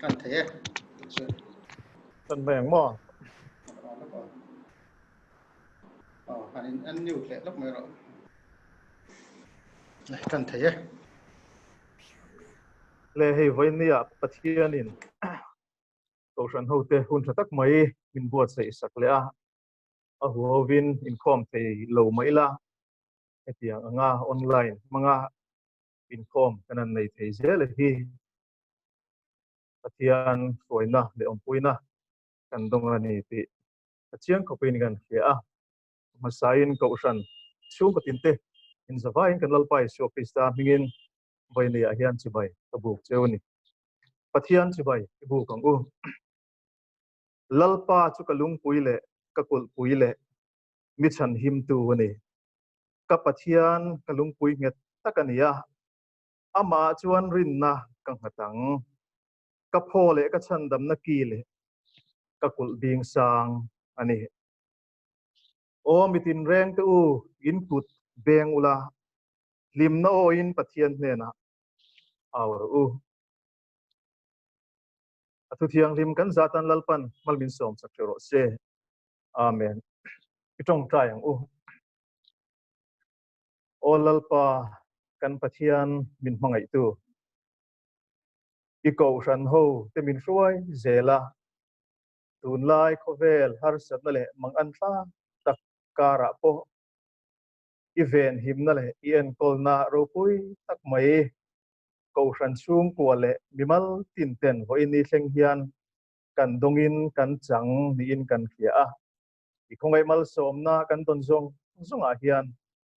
Kan thei e. Kan mai ang maw? Han in unmute leh lawk mai rawh. Kan thei e. Le hei vawinia Pathianin Kohhran hote hun tha tak mai min buatsaih sak leh a, a huhovin inkhawm thei lo mai ila hetiang anga online hmanga inkhawm kan han nei thei zel e hi Pathian hruaina leh awmpuina kan dawng a ni tih a chiang khawpin kan hria a. Hmasain Kohhran chhungkaw tinte inzavaiin kan Lalpa Isua Krista hmingin vawinia hian chibai ka buk cheu a ni. Pathian chibai i buk ang u. Lalpa chu ka lungpui leh ka kulhpui leh mi chhanhimtu a ni. Ka Pathian ka lungpui nghet tak a ni a, amah chuan rinna ka nghat ang. Ka phaw leh ka chhandamna ki leh ka kulh bing sang a ni. Aw mitin reng te u, in kut beng ula, hlimna awin Pathian hnenah au rawh u. A thu thianghlim kan zatan Lalpan malmin sawm sak ṭheuh rawh se. Amen. I tawngtai ang u. Aw Lalpa, kan Pathian min hmangaihtu. I kohhran ho te min hruai zel a, tunlai khawvel harsatna leh mangan thlak tak karah pawh i venhimna leh i enkawlna ropui tak mai kohhran chhungkua leh mimal tin ten vawiin ni thleng hian kan dawngin kan chang niin kan hria a. I khawngaih malsawmna kan dawn zawng zawngah hian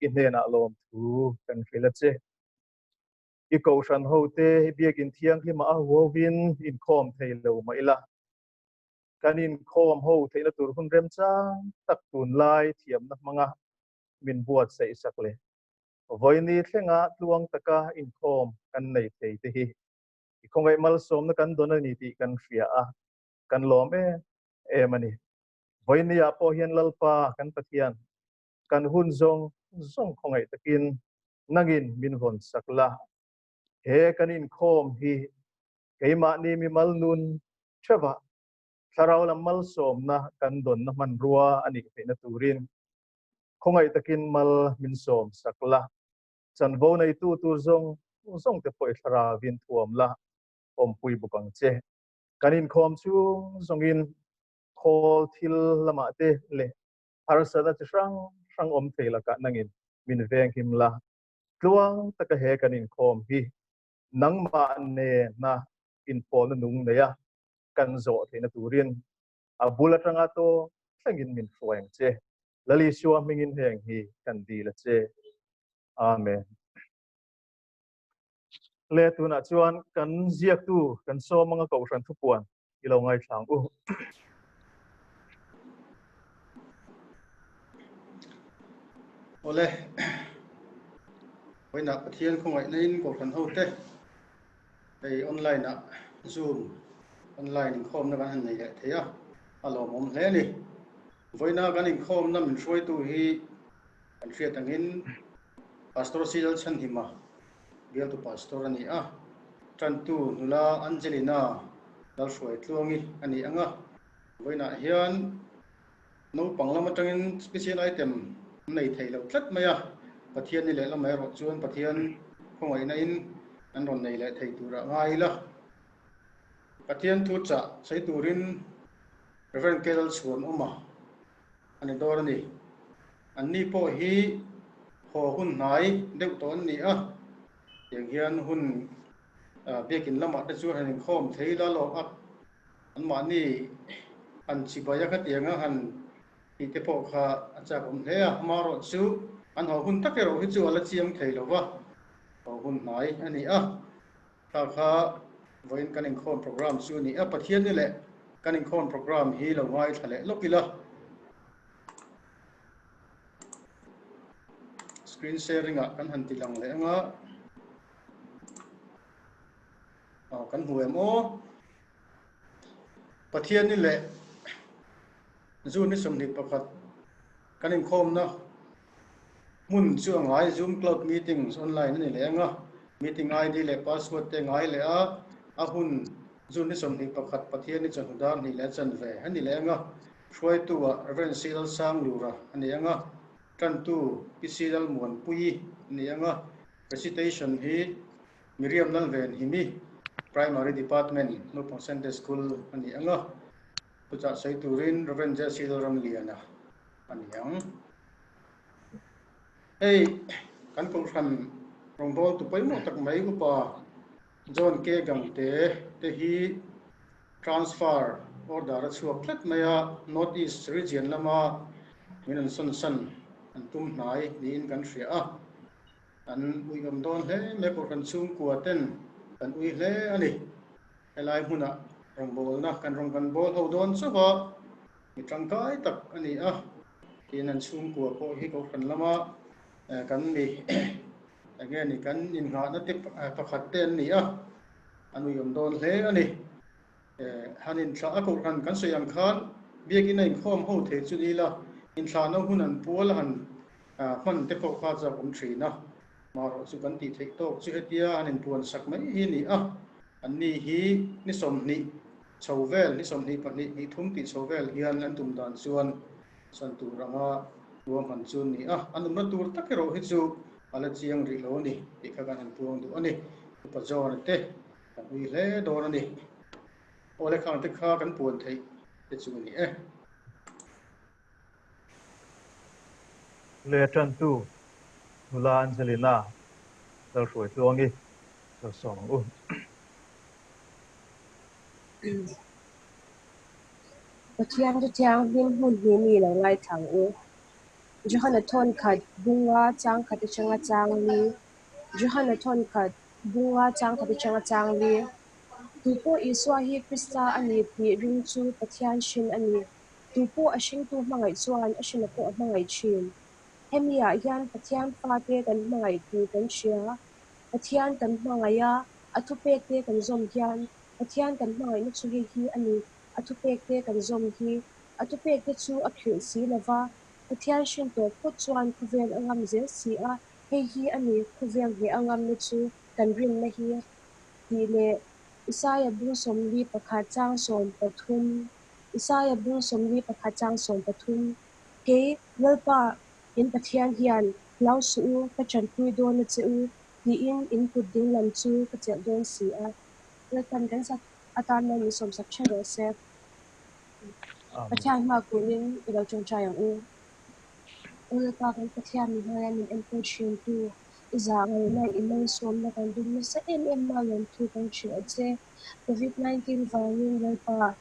i hnenah lawmthu kan hrilh a che. I kohhran hote i biakin thianghlimah a huauvin inkhawm thei lo mah ila, kan inkhawm ho theihna tur hun remchang tak tunlai thiamna hmanga min buatsaih sak leh vawiini thlenga tluang taka inkhawm kan nei thei te hi i khawngaih malsawmna kan dawn a ni tih kan hria a, kan lawm em em a ni. Vawiini-ah pawh hian Lalpa kan Pathian kan hun zawng zawng khawngaih takin nangin min vawn sak la. He kan inkhawm hi keimahni mimal nun theuhah thlarau lam malsawmna kan dawnna hmanrua a nih theihna turin khawngaih takin mal min sawm sak la. Chanvo neitu tur zawng zawng te pawh i thlarauin thuam la, awmpui bawk ang che. Kan inkhawm chhung zawngin khawl thil lamah te leh harsatna chi hrang hrang awm thei lakah nangin min venghim la. Tluang taka he kan inkhawm hi nangmah nena inpawlna nung neia kan zawh theihna turin a bul atanga tawng thlengin min hruai ang che. Lal Isua hmingin heng hi kan dil a che. Amen. Le tunah chuan kan ziaktu kan sawm anga kohhran thupuan i lo ngaithla ang u. Awle, vawiinah Pathian khawngaihna in kohhran ho te hei online ah zoom online inkhawmna kan han nei leh thei a, a lawmawm hle a ni. Vawiina kan inkhawmna min hruaitu hi kan hriat angin Pastor C Lalchhanhima bialtu Pastor a ni a, tantu nula Angelina Lalhruaitluangi a ni ang a, vawiinah hian naupang lam atangin special item an nei thei lo tlat mai a, Pathian ni leh lamah erawh chuan Pathian khawngaihna in an rawn nei leh thei turah ngai ila. Pathian thu chah sawi turin Rev. K Lalchhuanawma a ni dawn a ni. Anni pawh hi haw hun hnai deuh tawh an ni a, tiang hian hun biakin lamah te chuan han inkhawm thei la lawk a, anmahni han chibai a khatianga han tih te pawh kha a chak awm hle a, amaherawh chu an haw hun tak erawh hi chu a la chiang thei lo va, haw hun hnai a ni a. Kha kha vawiin kan inkhawm program chu a ni a, Pathian ni leh kan inkhawm program hi lo ngaithla leh lawk ila. Screen sharing ah kan han ti lang leh anga. Aw kan hmu em aw. Pathian ni leh June ni 21 kan inkhawmna hmun chu a ngai Zoom Cloud Meetings online a ni leh anga. Meeting ID leh password te ngai leh a, a hun. June ni 21 Pathianni chawhnu dar hnih leh chanve a ni leh ang a, hruaitu-ah Rev. C. Lalsanglura a ni ang a, tantu Pi C. Lalmuanpuii a ni ang a, recitation hi Miriam Lalvenhimi, Primary Department, Naupang Sunday School a ni ang a, thuchah sawi turin Rev. J. C. Lalramliana a ni ang. Hei kan kohhran rawngbawltu pawimawh tak mai upa John K. Gangte te hi transfer order a chhuak tlat mai a, North East Region lama min an sawn san an tum hnai niin kan hria a, an uiawm dawn hle mai kohhran chhungkua ten kan ui hle a ni. Helai hmunah rawngbawlna kan rawn kan bawl ho dawn chauh a, mi tangkai tak a ni a, tin an chhungkua pawh hi kohhran lama kan mi Enge ni kan innghahna te pakhat te an ni a, an uiawm dawn hle a ni. Han inthlah a kohhran kan sawi ang khan biakinn a inkhawm ho thei chu ni la, inthlahna hun an pual a han hman te pawh kha chak awm thin a. Marawh chu kan tih theih tawk chu hetia han inpuan sak mai hi a ni a, an ni hi ni 20 chho vel, ni 22, hnih thum tih chho vel hian an tum dan chuan San tur anga ruahman chu a ni a, an awmna tur tak erawh hi chu a la chiang rih lo a ni tih kha kan han puang duh a ni. Upa John te kan ui hle dawn a ni. Aw le khang te kha kan puan theih te chu a ni e. Le tantu nula Angelina Lalhruai Tluangi lo sawm ang u. Pathian chu thianghlim hmun hi mi lo ngaithla ang u. Johana thawnkhat bunga changkhat atanga chang li Johana thawnkhat bunga changkhat atanga chang li Tupawh Isua hi Krista a ni tih ring chu Pathian hrin a ni. Tupawh a hringtu hmangaih chuan a hrina pawh a hmangaih thin. Hemi ah hian Pathian fate kan hmangaih tih kan hria. Pathian kan hmangaih a, a thupekte kan zawm hian Pathian kan hmangaihna chu hei hi a ni, a thupekte kan zawm hi. A thupekte chu a khirh si lo va, Pathian hrin tawh phawt chuan khawvel a ngam zel si a, hei hi a ni khawvel hneh a ngamna chu kan rinna hi tih leh Isaia bung 41 chang 13 Isaia bung 41 chang 13 Kei, Lalpa, in Pathian hian hlau suh u, ka tanpui dawn a che u, tiin in kut dinglam chu ka chelh dawn si a. Lalpan kan sak atan mai min sawmsak thin rawh se. Pathian hma kunin i lo tawngtai ang u. U Lalpa kan Pathian mi hnuaia min enkawl thin tu, i zah ngaihna i malsawmna kan dum nasa em em a lawmthu kan hrilh a che. Covid 19 vangin Lalpa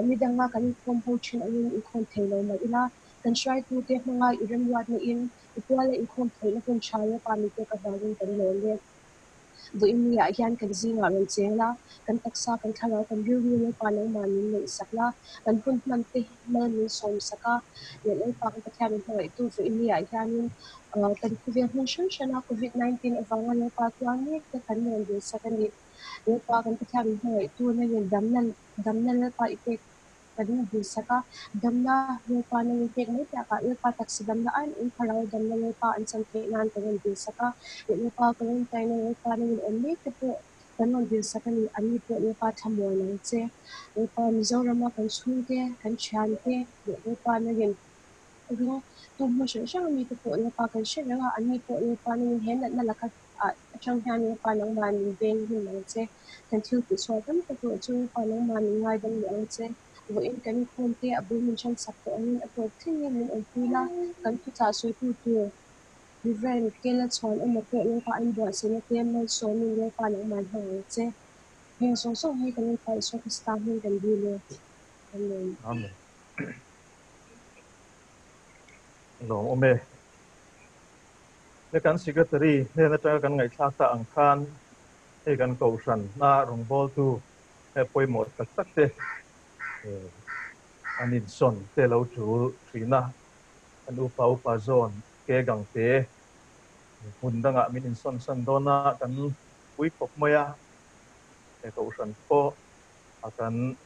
nidanga kan inkhawm ho thin angin inkhawm thei lo mah ila, kan hruaitute hmanga i remruatna in i puala inkhawm theihna hun tha Lalpa mite ka vangin kan lawm e. Vawiin ah hian kan zingah rawn cheng la, kan taksa, kan thlarau, kan rilru Lalpa nangmah min ngaihsak la, kan hun hman te mal min sawm sak a, leh Lalpa kan Pathian min hmangaihtu vawiin ah hianin kan khawvel hmun hrang hrang a Covid 19 avanga Lalpa tuar mek te kan rawn dil sak a ni. Lalpa kan Pathian min hmangaihtu nangin damna damna Lalpa i pek Kan duhsak a, damna Lalpa nang in pek mai piah kah Lalpa taksa damna aiin in thlarau damna Lalpa an chan theih nan kan rawn duhsak a, leh Lalpa quarantine a Lalpa nang in awm mek te pawh kan rawn duhsak a ni, an ni pawh Lalpa thlamuan ang che. Lalpa Mizorama kan chhungte, kan thiante leh Lalpa nang in ring tu hmun hran hrang ami te pawh Lalpa kan hre reng a, an ni pawh Lalpa nang in he natna laka atang hian Lalpa nangmah min veng hun ang che. Kan thil tihsual tam tak erawh chu Lalpa nangmah min ngaidam leh ang che. Vawiin kan inkhawm te a bul min hran sak tawh angin a tawp thlengin min awmpui la, kan thuchah sawitu tur Reverend Kela chhuan awm pawh Lalpa an buatsaihna te malsawmin Lalpa nangmah hmang ang che. Heng zawng zawng hi kan Lalpa Isua Krista hming kan dil e. Amen. Amen. Lawm awm e. Le kan secretary hnen atanga kan ngaihthlak ta ang khan hei kan kohhran a rawngbawltu he pawimawh tak tak te an insawn te lo tul thin a, kan upa upa zawn ke gang te hmun dangah min insawn san dawn a, kan pui khawp mai a, he kohhran pawh a kan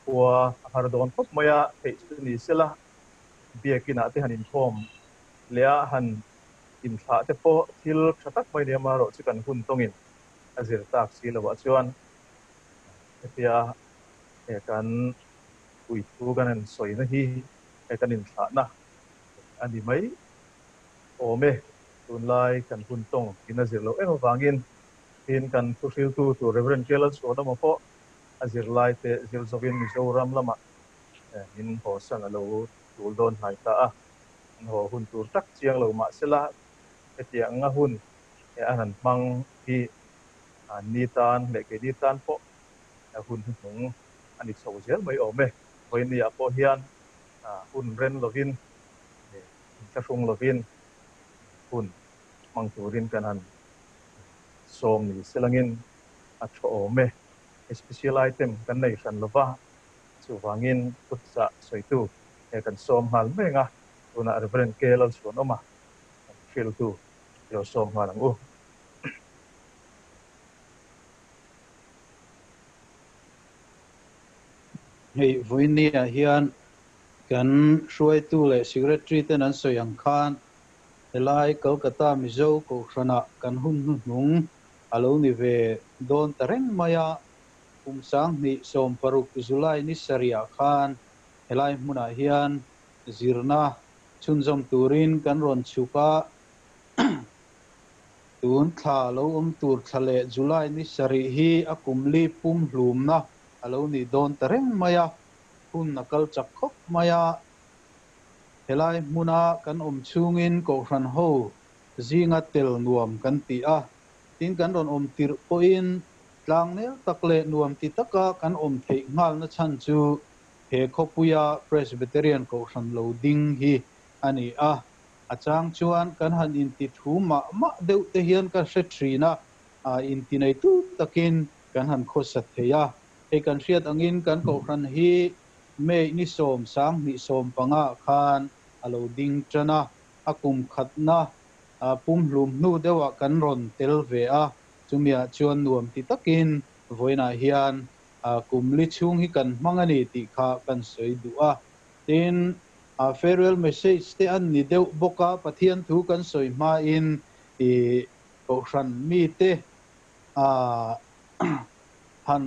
khua a har dawn khawp mai a, theih chu ni sela biakinah te han inkhawm leh a han inthlah te pawh thil tha tak mai nia marawh chu kan hun tawngin a zir tak si lovah chuan Hetia kan uithu kan han sawina hi kan inthlahna a ni mai awm e. Tunlai kan hun tawng in a zir loh em avangin tin kan thuhriltu tur Rev. Lalchhuanawma pawh a zirlai te zir zawkin Mizoram lamah min hawsan a lo tul dawn hnai ta a. An haw hun tur tak chiang lo mahsela hetiang anga hun an han hmang hi ni tan leh keini tan pawh hun hnuhnung a ni chho zel mai awm e. Vawinia pawh hian hun ren lovin, inthlahrung lovin hun hmang turin kan han sawm ni selangin a tha awm e. Special item kan nei hran lova, chuvangin thuchah sawitu he kan sawm nghal mek a, tunah Rev. K. Lalchhuanawma hriltu lo sawm nghal ang u. Hei vawinia hian kan hruaitu leh secretary ten an sawi ang khan helai Kolkata Mizo Kohhrana kan hun hnuhnung a lo ni ve dawn ta reng mai a. Kum 2016 July ni sarih khan helai hmunah hian zirna chhunzawm turin kan rawn chhuk a. Tun thla lo awm tur thla leh July ni sarih hi a kumli pum hlumna a lo ni dawn ta reng mai a. Hun a kal chak khawp mai a. Helai hmuna kan awm chhungin Kohhran ho zinga tel nuam kan ti a. Tin kan rawn awm tirh pawhin tlang nel tak leh nuam ti taka kan awm theih nghalna chhan chu he khawpuia Presbyterian Kohhran lo ding hi a ni a. A chang chuan kan han inti thu mah mah deuh te hian ka hre thin a, inti nei tu takin kan han khawsa thei a. Hei kan hriat angin kan Kohhran hi May ni 10 2015 khan a lo ding tan a, a kum khatna pum hlum hnu deuhah kan rawn tel ve a. Chumiah chuan nuam ti takin vawiinah hian kum li chhung hi kan hmang a ni tih kha kan sawi duh a. Tin, farewell message te an ni deuh bawk a, Pathian thu kan sawi hmain Kohhran mite han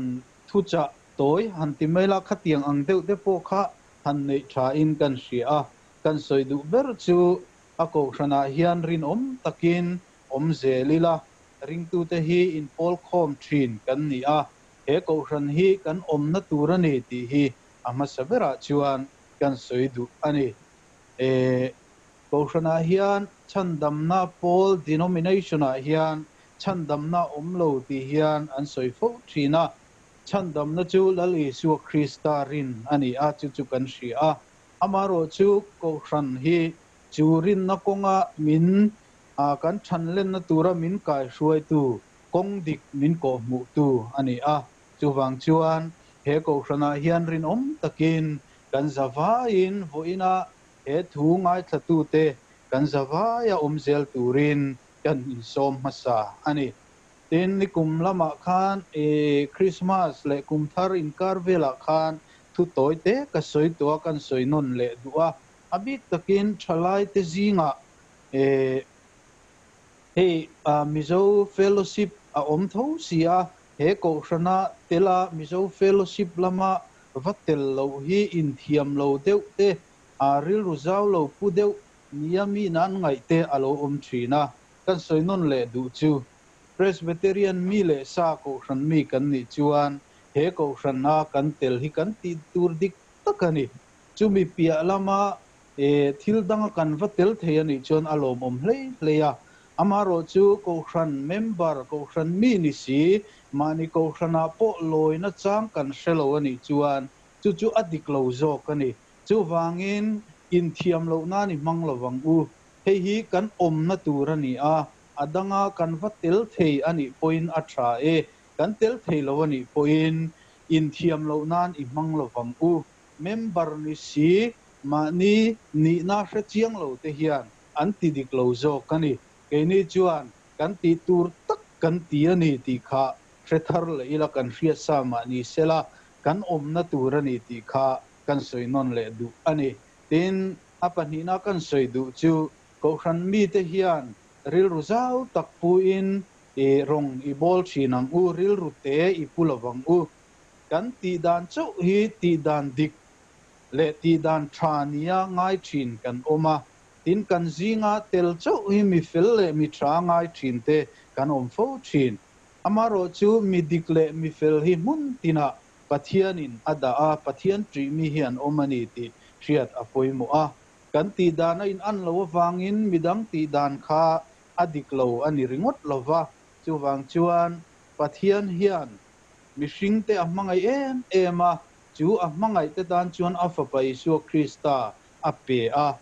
thuchah tawi han ti mai la, khatiang ang deuh te pawh kha han neih thain kan hria a. Kan sawi duh ber chu a Kohhranah hian rinawm takin awm zel ila, ringtute hi inpawl khawm thin kan ni a, he Kohhran hi kan awmna tur a ni tih hi a hmasa berah chuan kan sawi duh a ni. Kohhranah hian chhandamna pawl denomination-ah hian chhandamna awm lo tih hian an sawi fo thin a. Chhandamna chu Lal Isua Krista rin a ni a, chu chu kan hria a. Amaherawh chu Kohhran hi chu rinna kawnga min kan thanlenna tura min kaihruaitu, kawng dik min kawhhmuhtu a ni a. Chuvang chuan he Kohhranah hian rinawm takin kan zavaiin vawiina he thu ngaithlatute kan zavaia awm zel turin kan insawm hmasa a ni. Tin, nikum lamah khan Christmas leh kum thar inkar velah khan thu tawi te ka sawi tawh a, kan sawi nawn leh duh a. A bik takin thalaite zingah hei Mizo Fellowship a awm tho si a, he Kohhrana tela Mizo Fellowship lama va tel loh hi inthiam lo deuh te, rilru zau lo pu deuh nia mi nan ngaih te a lo awm thin a. Kan sawi nawn leh duh chu Presbyterian mi leh sa Kohhran mi kan nih chuan he Kohhrana kan tel hi kan tih tur dik tak a ni. Chumi piah lama thil danga kan va tel thei a nih chuan a lawmawm hlei hlei a. Amaherawh chu Kohhran member, Kohhran mi ni si, mahni Kohhranah pawh lawina chang kan hre lo a nih chuan chu chu a dik lo zawk a ni. Chuvangin inthiam loh nan i hmang lovang u. Hei hi kan awmna tur a ni a, a danga kan va tel thei a nih pawhin a tha e, kan tel thei lo a nih pawhin inthiam loh nan i hmang lovang u. Member ni si, mahni nihna hre chiang lo te hian an ti dik lo zawk a ni. Keini chuan kan tih tur tak kan ti a ni tih kha hre thar leh ila kan hriat sa mahni sela kan awmna tur a ni tih kha kan sawi nawn leh duh a ni. Tin, a pahnihna kan sawi duh chu Kohhran mite hian rilru zau tak puin rawng i bawl thin ang u, rilru te i pu lovang u. Kan tih dan chauh hi tih dan dik leh tih dan tha nia ngai thin kan awm a. Tin, kan zinga tel chauh hi mi fel leh mi tha ngai thin te kan awm fo thin. Amaherawhchu mi dik leh mi fel hi hmun tinah Pathianin a dah a, Pathian ṭih mi hi an awm a ni tih hriat a pawimawh a. Kan tih dan a in an loh avangin midang tih dan kha a dik lo a ni ringawt lo va. Chuvang chuan Pathian hian mihringte a hmangaih em em a, chu a hmangaihte tan chuan a Fapa Isua Krista a pe a.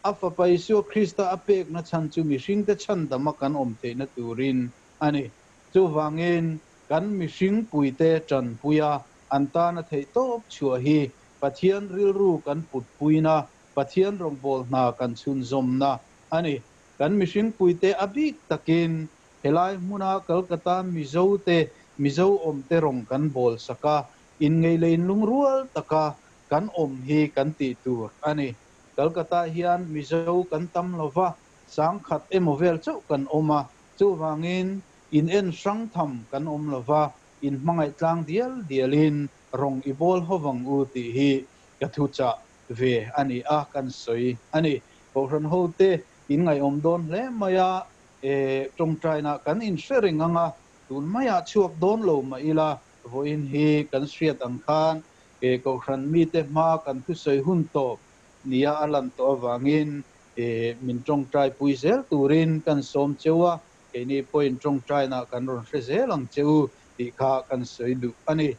A Fapa Isua Krista a pekna chhan chu mihringte chhandama kan awm theihna turin a ni. Chuvangin kan mihring puite tanpuia an tana theihtawp chhuah hi Pathian rilru kan putpuina, Pathian rawngbâwl hna kan chhunzawmna a ni. Kan mihring puite a bik takin helai hmuna Kolkata Mizote, Mizo awmte rawng kan bawl sak a, inngeih leh inlungrual taka kan awm hi kan tih tur a ni. Kolkata hian Mizo kan tam lo va, sangkhat emaw vel chauh kan awm a, chuvangin in en hrang tham kan awm lo va, in hmangaih tlang dial dialin rawng i bawl hovang u tih hi ka thuchah ve a ni a, kan sawi a ni. Kohhran hote in ngaihawm dawn hle mai a, e tawngtaina kan inhre reng ang a, tun maiah chhuak dawn lo mah ila, vawiin hi kan hriat ang khan e kohhran mite hma kan thusawi hun tawp nia a lan tawh avangin e min tawngtai pui zel turin kan sawm cheu a, keini pawhin tawngtaina kan rawn hre zel ang cheu tih kha kan sawi duh a ni.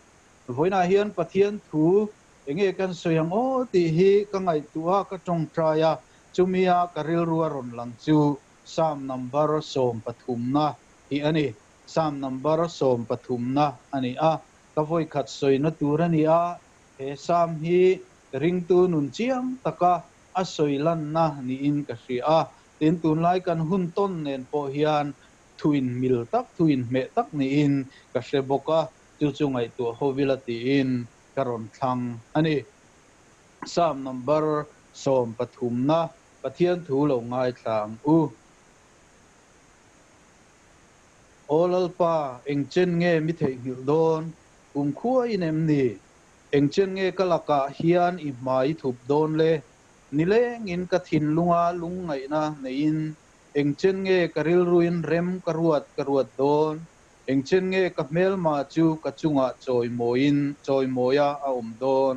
Vawiinah hian Pathian thu enge kan sawi ang aw tih hi ka ngaihtuah a, ka tawngtai a, chumia ka rilru a rawn lang chu Psalm number 13na hi a ni. Psalm number 13na a ni a, ka vawi khat sawina tur a ni a, he Psalm hi ringtu nun chiang taka a sawi lanna niin ka hria a. Tin, tunlai kan hun tawn nen pawh hian thuin mil tak, thuin hmeh tak niin ka hre bawk a, chu chu ngaihtuah hovila tiin ka rawn thlang a ni. Psalm number 13na Pathian thu lo ngaithla ang u. Aw Lalpa, eng chen nge mi theihnghilh dawn? Kum khua in em ni? Eng chen nge ka lakah hian i hmai thup dawn le? Nilengin ka thinlunga lungngaihna neiin eng chen nge ka rilruin rem ka ruat ka ruat dawn? Eng chen nge ka hmelma chu ka chungah chawimawiin chawimawia a awm dawn?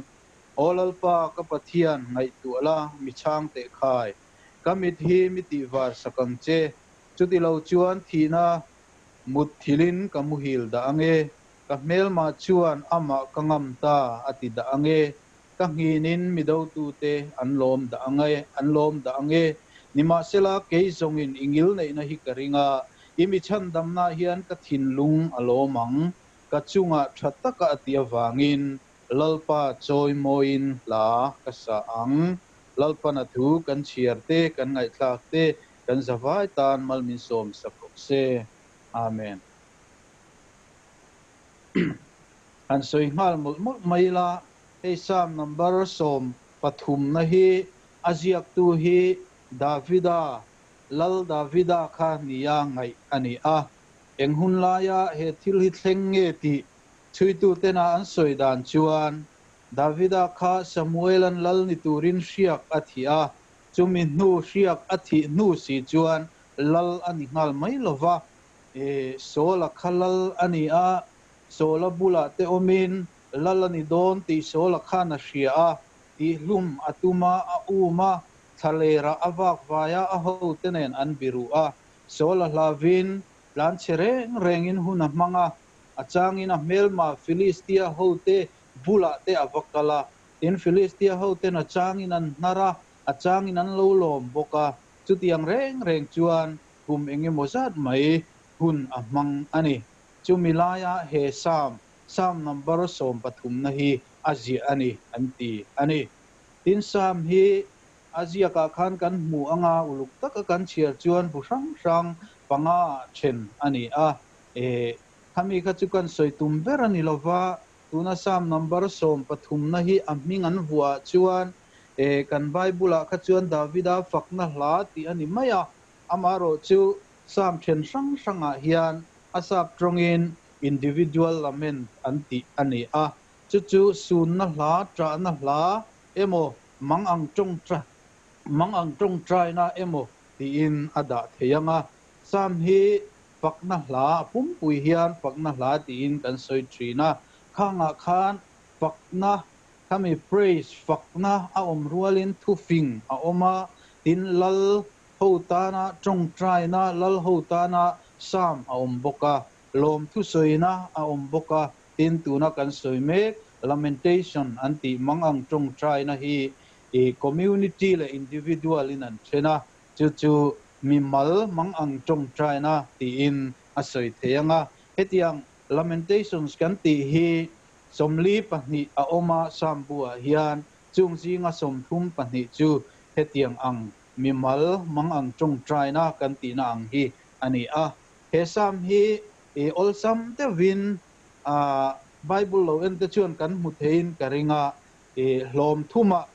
Aw Lalpa, ka Pathian ngaihtuah la, mi chhang teh khai. Ka mit hi mi tihvar sak ang che. Chuti lo chuan thihna mut thilin ka muhil dah ange. Ka hmelma chuan amah ka ngam ta a ti dah ange. Ka nghinin mi dotute an lawm dah ange, an lawm dah ange. Nimahsela kei zawngin i ngil neihna hi ka ring a, i mi chhandamna hian ka thinlung a lawm ang. Ka chungah tha taka a ti avangin Lalpa chawimawiin hla ka sa ang. Lalpana thu kan chhiar te, kan ngaihthlak te, kan zavai tan mal min sawm sak rawh se. Amen. Han sawi nghal mawlh mawlh mai la, hei Psalm number 13na hi a ziaktu hi Davida, Lal Davida kha nia ngaih a ni a. Eng hun laia he thil hi thleng nge tih chhuitu tena an sawi dan chuan Davida kha Samuelan lal ni turin hriak a thi a, chumi hnu hriak a thih hnu si chuan lal a ni nghal mai lova. E Saula kha lal a ni a, Saula bulah te awmin lal a ni dawn tih Saula khan a hria a, tih hlum a tuma a um a, thlalera a vak vaia a ho te nen an biru a. Saula hlavin tlan che reng rengin hun a hmang a, a changin a hmelma Philistia ho te bulah te a va kal a. Tin, Philistia ho ten a changin an hnar a, a changin an lo lawm bawk a. Chutiang reng reng chuan kum engemaw zat mai hun a hmang a ni. Chumi laia he Psalm, Psalm number 13na hi a ziah a ni an ti a ni. Tin, Psalm hi a ziakah khan kan hmu anga uluk taka kan chhiar chuan bu hrang hrang panga then a ni a. E khami kha chu kan sawi tum ber a ni lova, tuna Psalm number 13na hi a hming an vuah chuan e kan Bible-ah kha chuan Davida fakna hla tih a ni mai a. Amaherawh chu Psalm then hrang hrangah hian a sap tawngin individual lament an tih a ni a. Chu chu sunna hla, ṭahna hla emaw, mangang ṭawngṭai mangang ṭawngṭaina emaw tiin a dah thei ang a. Sam hi fakna hla, a pumpui hian fakna hla tiin kan sawi ṭhin a. Khangah khan fakna, khami praise, fakna a awm rualin thufing a awm a, tin lal ho tana ṭawngṭaina, lal ho tana sam a awm bawk a, lawmthu sawina a awm bawk a, tin tuna kan sawi mek lamentation an tih mangang ṭawngṭaina hi community leh individual in an ṭhen a, chu chu mimal mangang ṭawngṭaina tiin a sawi thei ang a. Hetiang lamentations kan tih hi 42 a awm a, Sam buah hian chung zinga 32 chu hetiang ang mimal mangang ṭawngṭaina kan tihna ang hi a ni a. He Sam hi awlsam deuhin Bible lo en te chuan kan hmu theiin ka ring a, hlawm thuma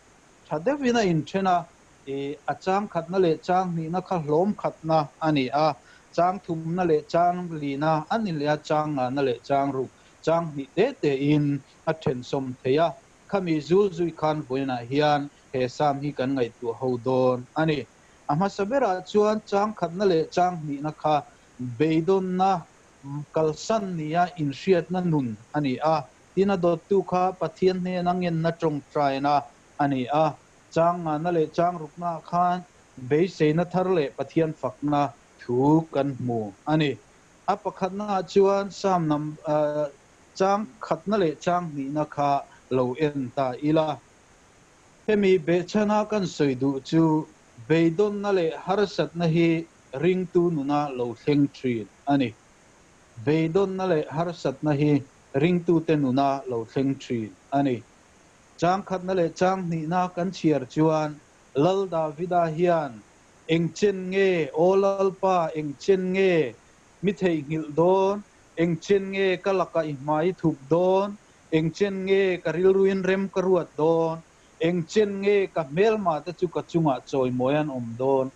ṭha deuhin a inṭhen a, a chang khatna leh chang hnihna kha hlawm khatna a ni a, chang thumna leh chang lina a ni leh a, chang ngana leh chang ruk, chang hnih te tein a ṭhen sawm thei a. Khami zul zui khan vawiinah hian he Sam hi kan ngaihtuah ho dawn a ni. A hmasa berah chuan chang khatna leh chang hnihna kha beidawnna kalsan nia inhriatna nun a ni a, tin a dawttu kha Pathian hnena ngenna ṭawngṭaina a ni a, chang ngana leh chang rukna khan beiseina thar leh Pathian fakna thu kan hmu a ni. A pakhatna chuan Sam nam chang khatna leh chang hnihna kha lo en ta ila. Hemi behchhana kan sawi duh chu beidawnna leh harsatna hi ringtu nuna lo thleng ṭhin a ni. Beidawnna leh harsatna hi ringtute nuna lo thleng ṭhin a ni. Chang khatna leh chang hnihna kan chhiar chuan Lal Davida hian eng chen nge, Aw Lalpa, eng chen nge mi theihnghilh dawn? Eng chen nge ka laka i hmai i thup dawn? Eng chen nge ka rilruin rem ka ruat dawn? Eng chen nge ka hmelma te chu ka chungah chawimawi an awm dawn?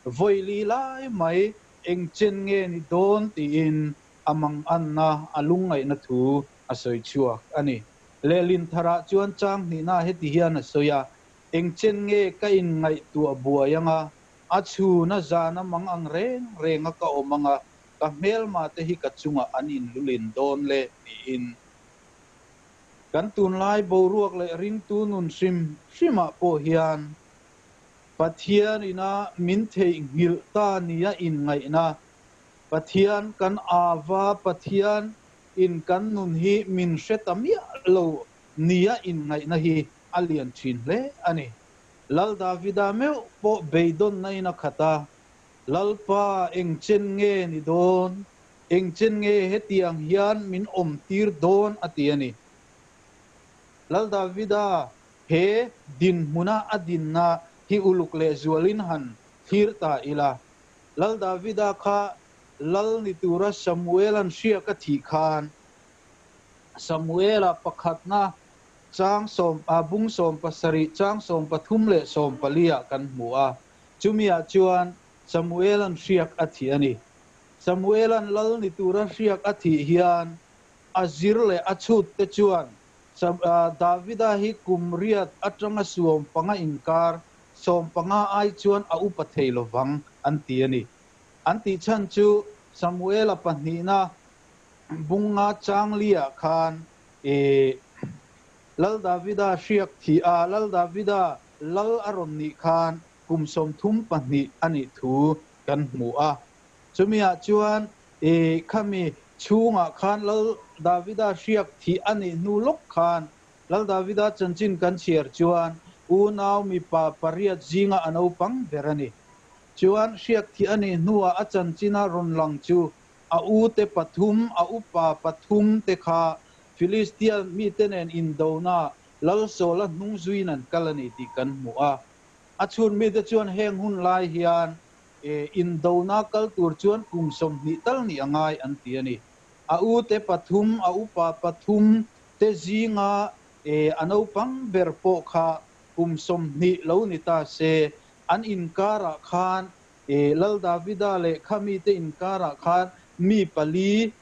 Vawi li lai mai eng chen nge ni dawn tiin a manganna, a lungngaihna thu a sawi chhuak a ni. Lehlin tharah chuan chang hnihna heti hian a sawi a, Eng chen nge ka inngaihtuah buai ang a, a chhun a zan a mang ang reng reng a ka awm ang a, ka hmelma te hi ka chungah an inlulin dawn le tiin. Kan tunlai boruak leh ringtu nun hrim hrimah pawh hian Pathian ina min theihnghilh ta nia inngaihna, Pathian kan ava, Pathian in kan nun hi min hre ta miah lo nia inngaihna hi a lian thin hle a ni. Lal Davida meuh pawh beidawnna in a khat a, Lalpa eng chen nge ni dawn? Eng chen nge hetiang hian min awm tir dawn? a ti a ni. Lal Davida he dinhmuna a dinna hi uluk leh zualin han thlir ta ila. Lal Davida kha lal ni tura Samuela'n hriak a thih khan Samuela pakhatna chang sawm a bung 17 chang 13 leh 14 ah kan hmu a. Chumiah chuan Samuela'n hriak a thih a ni. Samuela'n lal ni tura hriak a thih hian a zir leh a chhut te chuan Davida hi kum riat atanga 15 inkar, 15 ai chuan a upa thei lovang an ti a ni. An tih chhan chu Samuela pahnihna bunga chang liah khan Lal Davida hriak thih a, Lal Davida lal a rawn nih khan kum 32 a nih thu kan hmu a. Chumiah chuan khami chhungah khan Lal Davida hriak thih a nih hnu lawk khan Lal Davida chanchin kan chhiar chuan unau mipa pariat zinga a naupang ber a ni. Chuan hriak thih a nih hnuah a chanchina rawn lang chu a u te pathum, a upa pathum te kha Philistia mite nen indona Lal Saula hnung zuiin an kal a ni tih kan hmu a. A chhun mite chuan heng hun lai hian indona kal tur chuan kum 20 tal nih a ngai an ti a ni. A u te pathum, a upa pathum te zinga a naupang ber pawh kha kum 20 lo ni ta se, an inkarah khan Lal Davida leh khami te inkarah khan mi pali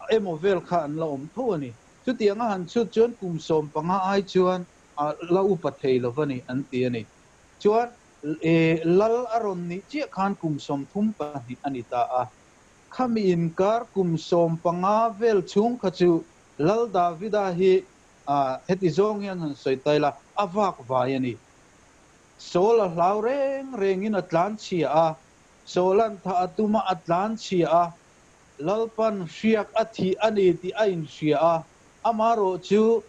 emaw vel kha an la awm tho a ni. Chutianga han chhut chuan kum 15 ai chuan la upa thei lo ani an ti ani. Chuan lal a rawn nih chiah khan kum 32 ani ta a. Khami inkar kum 15 vel chhung kha chu Lal Davida hi heti zawng hian han sawi tai la, a vak vai ani. Saul a hlau reng rengin a tlan chhia a, Saulan tha a tuma a tlan chhia a, Lalpan hriak a thi ani tih a inhria a, ama rawh chu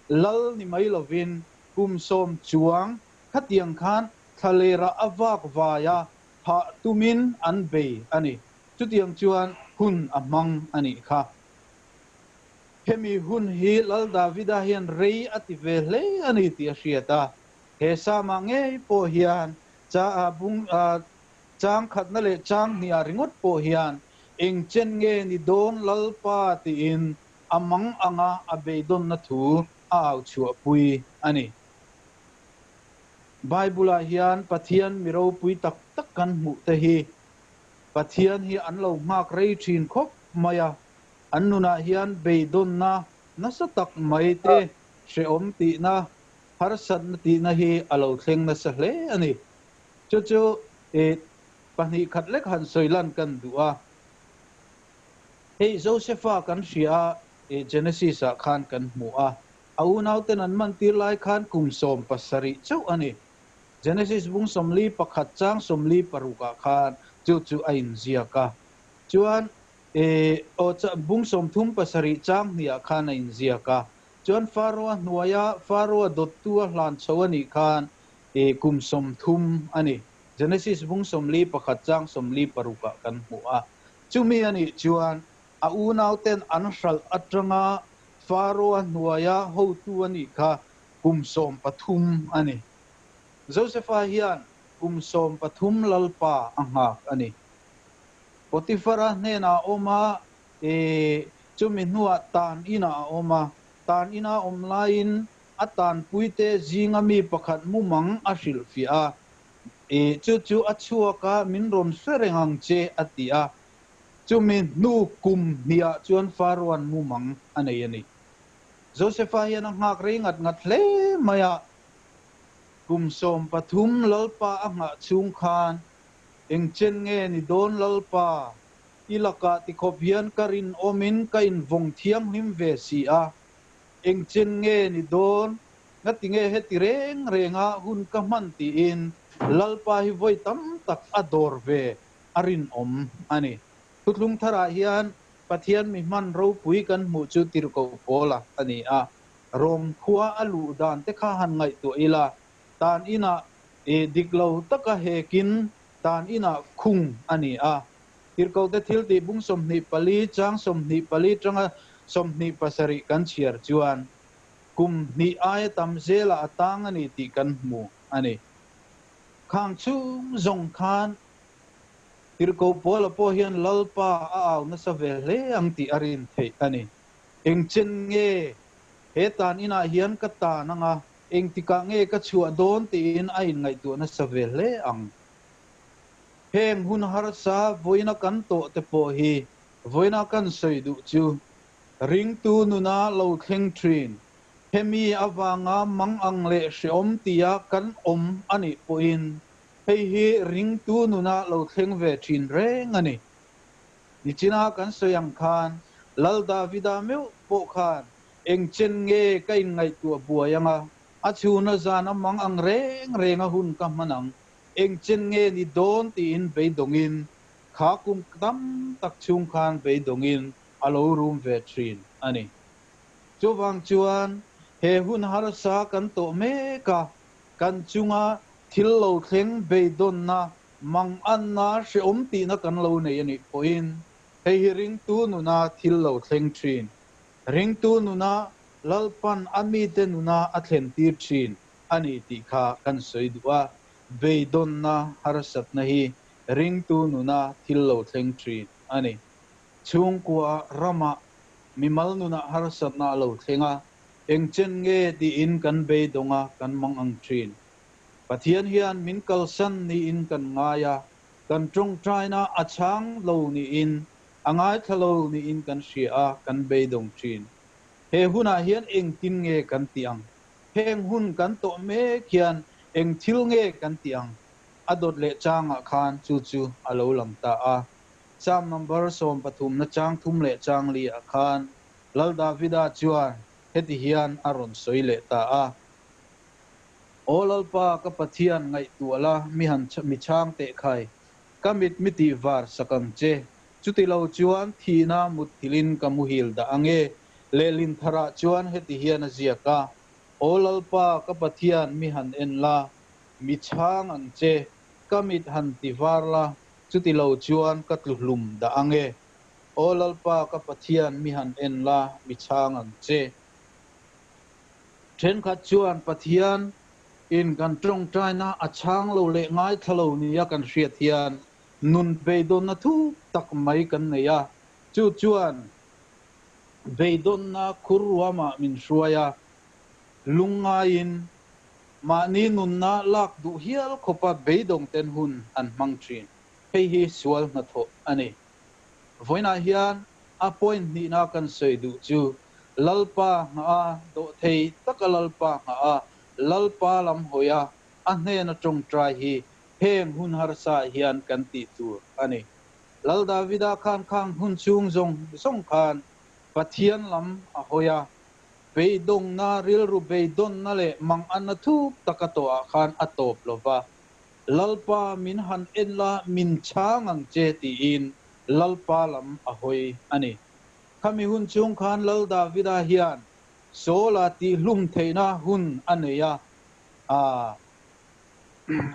lal ni mai lovin kum 10 chuang khatiang khan thlalera a vak vai a, tha tumin an bei ani. Chutiang chuan hun a hmang ani kha. Hemi hun hi Lal Davida hian rei a ti ve hle ani tih a hriat a. He sama ngei pawh hian cha bung chang khatna leh chang hnih a ringawt pawh hian eng chen nge ni dawn Lalpa tiin amang anga a beidawn na thu a au chhuah pui ani. Bible ah hian Pathian miro pui tak tak kan hmuh te hi Pathian hi an lo nghak rei thin khawp mai a. An nunah hian beidawn na nasa tak mai te hreawm tih na harsat na tih na hi a lo thleng nasa hle ani. Chu chu pahnih khat lek han sawilan kan duh a. Hei Josepha kan hria Genesis ah khan kan hmu a. A unau ten an man tir lai khan kum 17 chauh ani. Genesis bung 41 chang 46 ah khan chu chu a inziak a. Chuan o bung 37 chang hnih ah khan a inziak a. Chuan Pharaoh hnuaia Pharaoh dawttu a hlan chho ani khan kum 30 ani. Genesis bung 41 chang 46 ah kan hmu a. Chumi ani chuan a unau ten an hral atanga Pharaoh hnuaia hotu ani kha kum 13 ani. Josepha hian kum 13 Lalpa a nghak ani. Potifara hnena awma chumi hnuah tan ina a awma. Tan ina awm laiin a tan puite zinga mi pakhat mumang a hrilh fiah a. Chu chu a chhuaka min rawn hre reng ang che a ti a. Chumi hnu kum hniah chuan Pharaoh-an mumang a nei ani. Josepha hian a nghak rei ngat ngat hle mai a. Kum 13 Lalpa a nghah chhung khan eng chen nge ni dawn Lalpa ilaka ti khawp hian ka rin awmin ka invawng thianghlim ve si a. Eng chen nge ni dawn ngati nge heti reng renga hun ka hman tiin Lalpa hi vawi tam tak a dawr ve a rin awm ani. Thuthlung tharah hian Pathian mi hman ropui kan hmuh chu tirhkoh pawla ani a. Rom khua a luh dan te kha han ngaihtuah ila tan ina diklo taka hekin tan ina khung ani a. Tirhkoh te thil tih bung 24 chang 24 tanga 27 kan chhiar chuan kum hnih aia tam zela a tang ani tih kan hmu ani. Khang chung zawng khan tirhkoh pawla pawh hian Lalpa a au nasa ve hle ang tih a rin theih ani. Eng chen nge he tan inah hian ka tan anga eng tikah nge ka chhuah dawn tiin a inngaihtuah nasa ve hle ang. Heng hun harsa vawiina kan tawh te pawh hi vawiina kan sawi duh chu ringtu nuna lo thleng thin. Hemi awanga mang ang leh hreawm tia kan awm ani pawhin hei hi ringtu nuna lo thleng ve thin reng ani. Nichina kan sawi ang khan Lal Davida meuh pawh khan eng chen nge ka inngaihtuah buai anga a chhuna zan a mang ang reng reng a hun ka hman ang eng chen nge ni dawn tiin beidawngin kha kum tam tak chhung khan beidawngin a lo rum ve thin ani. Chuwang chuan he hun harsa kan tawh mek a kan chunga thil lo thleng beidawn na mang an na hreawm tihna kan lo nei ani pawhin hei hi ringtu nuna thil lo thleng thin. Ringtu nuna Lalpan ami te nuna a thlen tir thin ani tih kha kan sawi duh a. Beidawn na harsat na hi ringtu nuna thil lo thleng thin ani. Chhungkua rama mimal nuna harsat na lo thlenga eng chen nge tiin kan beidawnga kan mang ang thin. Pathian hian min kalsan ni in kan ngaia kan tawng taina a chang lo ni in angai thalo ni in kan hria a kan beidawng thin. He hunah hian engtin nge kan tih ang? Heng hun kan tawh mek hian eng thil nge kan tih ang? A dawt leh changah khan chu chu a lo lang ta a. Psalm number 13 na chang thum leh chang li ah khan Lal Davida chuan heti hian a rawn sawi leh ta a. Aw Lalpa ka Pathian ngaihtuah la mi han mi chhang teh khai. Ka mit mi tih var sak ang che. Chutilo chuan thihna mutthilhin ka muhil dah ang e. Lehlin tharah chuan heti hian a ziak a, Aw Lalpa ka Pathian mi han en la, mi chhang ang che, ka mit han ti var la, chutilo chuan ka tlu hlum dah ang e. Aw Lalpa ka Pathian mi han en la, mi chhang ang che. Thenkhat chuan Pathian in kan tawngtaina a chhang lo leh ngaithla lo nia kan hriat hian nun beidawnna thuk tak mai kan nei a, chu chuan beidawnna khur ruamah min hruai a, lungngaiin mahni nunna lak duh hial khawpa beidawng ten hun an hmang thin. Hei hi sual hnathawh a ni. Vawiinah hian a point hnihna kan sawi duh chu Lalpa nghah a, dawhthei taka Lalpa nghah a, Lalpa lam hawi a, a hnena tawngtai hi heng hun harsa hian kan tih tur a ni. Lal Davida khan khang hun chhung zawng zawng khan Pathian lam a hawi a, beidawngna, rilru beidawnna leh manganna thuk taka tawhah khan a tawp lo va, Lalpa min han en la, min chhang ang che tiin Lalpa lam a hawi a ni. Khami hun chhung khan Lal Davida hian Saula tihhlum theihna hun a nei a,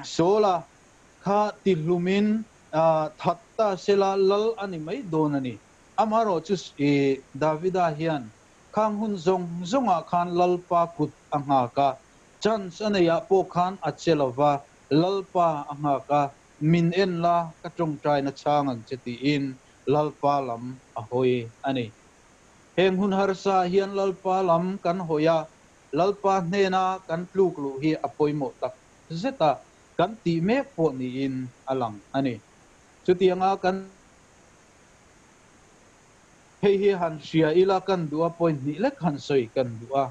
Saula kha tihlumin that ta sela lal a ni mai dawn a ni. Amaherawh chu Davida hian khang hun zawng zawngah khan Lalpa kut a nghak a, chance a neihah pawh khan a che lo va, Lalpa a nghak a, min en la ka tawngtaina chhang ang che tiin Lalpa lam a hawi a ni. Heng hun harsa hian Lalpa lam kan hawi a, Lalpa hnena kan tluk luh hi a pawimawh tak zet a, kan tih mek pawh niin a lang a ni. Chutianga kan Hei hi han hria ila kan duh a, point hnih lek han sawi kan duh a.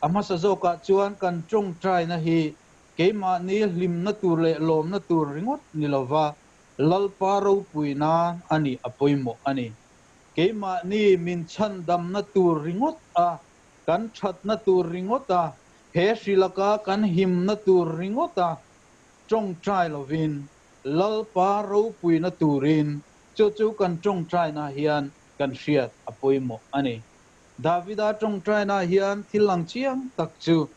A hmasa zawkah chuan kan tawngtaina hi keimahni hlimna tur leh lawmna tur ringawt ni lova Lalpa ropui nan a nih a pawimawh a ni. Keimahni min chhandamna tur ringawt a, kan thatna tur ringawt a, he hrilaka kan himna tur ringawt a tawngtai lovin Lalpa ropuina turin chu chu kan tawngtaina hian kan hriat a pawimawh a ni. Davida tawngtaina hian thil ang chiang tak chu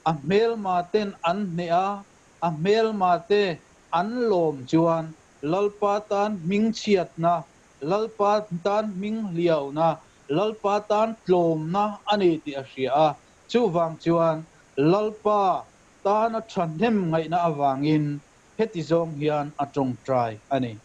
a hmelma ten an hneh a, a hmelma te an lawm chuan Lalpa tan hming chhiatna, Lalpa tan hming hliauna, Lalpa tan tlawmna a ni tih a hria a. Chuvang chuan Lalpa tana thahnem ngaihna avangin heti zawng hian a tawngtai a ni.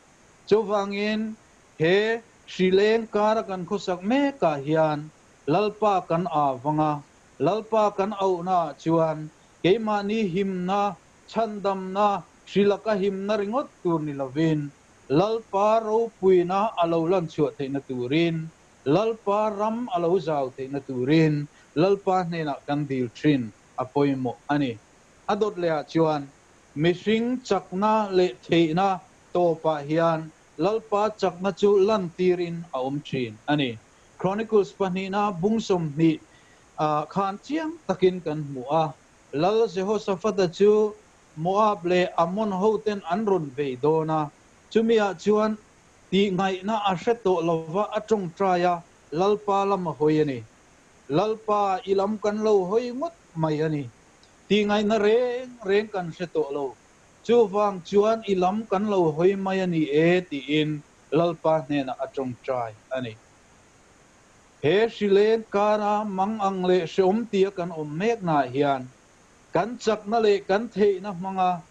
Chuvangin he hrileng kara kan khawsak mekah hian Lalpa kan avanga, Lalpa kan auhna chuan keimahni himna, chhandamna, hrilaka himna ringawt tur ni lovin Lalpa ropuina a lo lan chhuah theihna turin, Lalpa ram a lo zau theihna turin Lalpa hnenah kan dil thin a pawimawh a ni. A dawt lehah chuan mihring chakna leh theihna tawpah hian Lalpa chakna chu lan tirin a awm thin a ni. Chronicles pahnihna bung 20 khan chiang takin kan hmu a. Lal Jehoshaphat-a chu Moab leh Ammon hoten an rawn bei dawn a. Chumiah chuan tih ngaihna a hre tawh lova a tawngtai a, Lalpa lam a hawi a ni. Lalpa i lam kan lo hawi ngawt mai a ni. Tih ngaihna reng reng kan hre tawh lo. Chuvang chuan i lam kan lo hawi mai a ni e tiin Lalpa hnenah a tawngtai a ni. He hrileng kara mang ang leh hreawm tia kan awm mek naah hian kan chakna leh kan theihna hmanga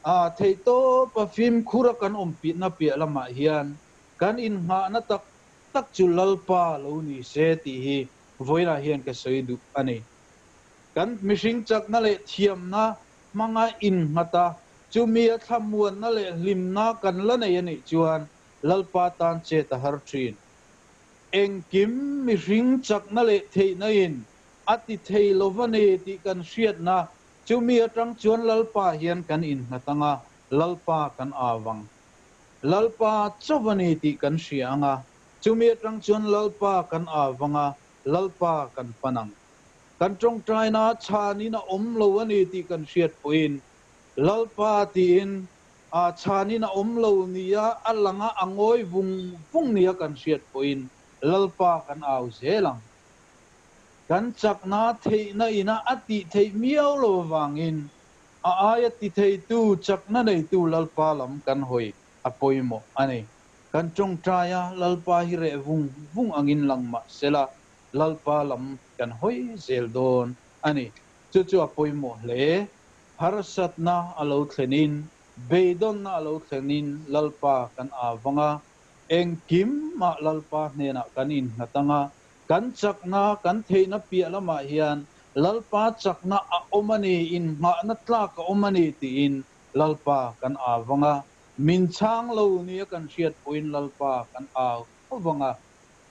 a theih tawpa fimkhura kan awm pitna piah lamah hian kan innghahna tak tak chu Lalpa lo ni se tih hi vawiinah hian ka sawi duh a ni. Kan mihring chakna leh thiamna hmanga innghata chumi a thlamuanna leh hlimna kan la nei a nih chuan Lalpa tan chet a har thin. Engkim mihring chakna leh theihna in a ti thei lova ni tih kan hriatna chumi atang chuan Lalpa hian kan innghat anga, Lalpa kan au ang. Lalpa chauh a ni tih kan hria anga, chumi atang chuan Lalpa kan au anga, Lalpa kan pan ang. Kan tawngtaina chhanin a awm lo a ni tih kan hriat pawhin Lalpa tiin chhanin a awm lo nia a lang a, a ngawi vung vung nia kan hriat pawhin Lalpa kan au zel ang. Kan chakna theihna ina a tih theih miau lo avangin a aia ti theitu chakna neitu Lalpa lam kan hawi a pawimawh a ni. Kan tawngtai a, Lalpa hi reh vung vung angin lang mah sela Lalpa lam kan hawi zel dawn a ni. Chu chu a pawimawh hle. Harsatna a lo thlenin, beidawnna a lo thlenin Lalpa kan au vang a, engkimah Lalpa hnenah kan innghat ang a, kan chakna, kan theihna piah lamah hian Lalpa chakna a awm a ni, inngahna tlak a awm a ni tiin Lalpa kan au vang a, min chhang lo nia kan hriat pawhin Lalpa kan au tho vang a.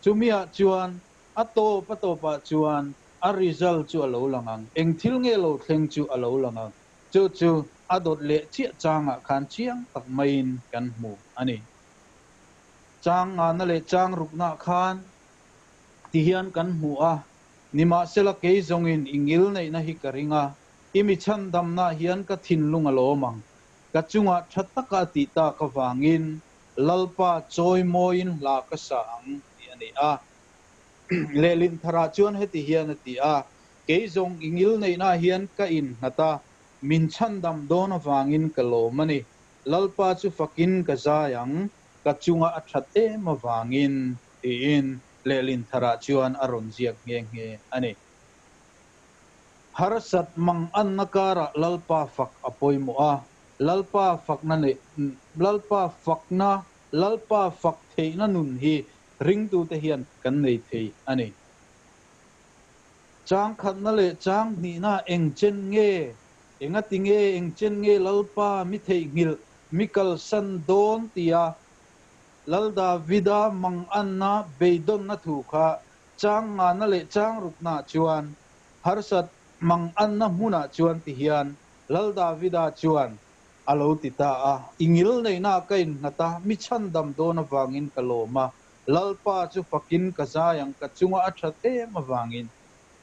Chumiah chuan a tawp a tawpah chuan a result chu a lo lang ang, eng thil nge lo thleng chu a lo lang ang. Chu chu a dawt leh chiah changah khan chiang tak maiin kan hmu a ni. Chang ngana leh chang ruknaah khan ti hian kan hmu a, nimahsela kei zawngin i ngil neihna hi ka ring a, i mi chhandamnaah hian ka thinlung a lawm ang. Ka chungah tha taka a tih tak avangin Lalpa chawimawiin hla ka sa ang tih a ni a. Lehlin tharah chuan heti hian a ti a, Kei zawng i ngil neihnaah hian ka innghat a, min chhandam dawn avangin ka lawm a ni. Lalpa chu fakin ka zai ang, ka chunga a that em avangin, tiin lehlin tharah chuan a rawn ziak nghe nghe a ni. Harsat mang anna karah Lalpa fak a pawimawh a, Lalpa fakna neih, Lalpa fakna, Lalpa fak theihna nun hi ringtute hian kan nei thei a ni. Chang khatna leh chang hnihna eng chen nge, engati nge eng chen nge Lalpa mi theihnghilh, mi kalsan dawn tia Lal Davida manganna beidawnna thu kha chang ngana leh chang ruknaah chuan harsat manganna hmunah chuan ti hian Lal Davida chuan a lo ti ta a, I ngil neihnaah ka innghat a, mi chhandam dawn avangin ka lawm a, Lalpa chu fakin ka zai ang, ka chunga a that em avangin.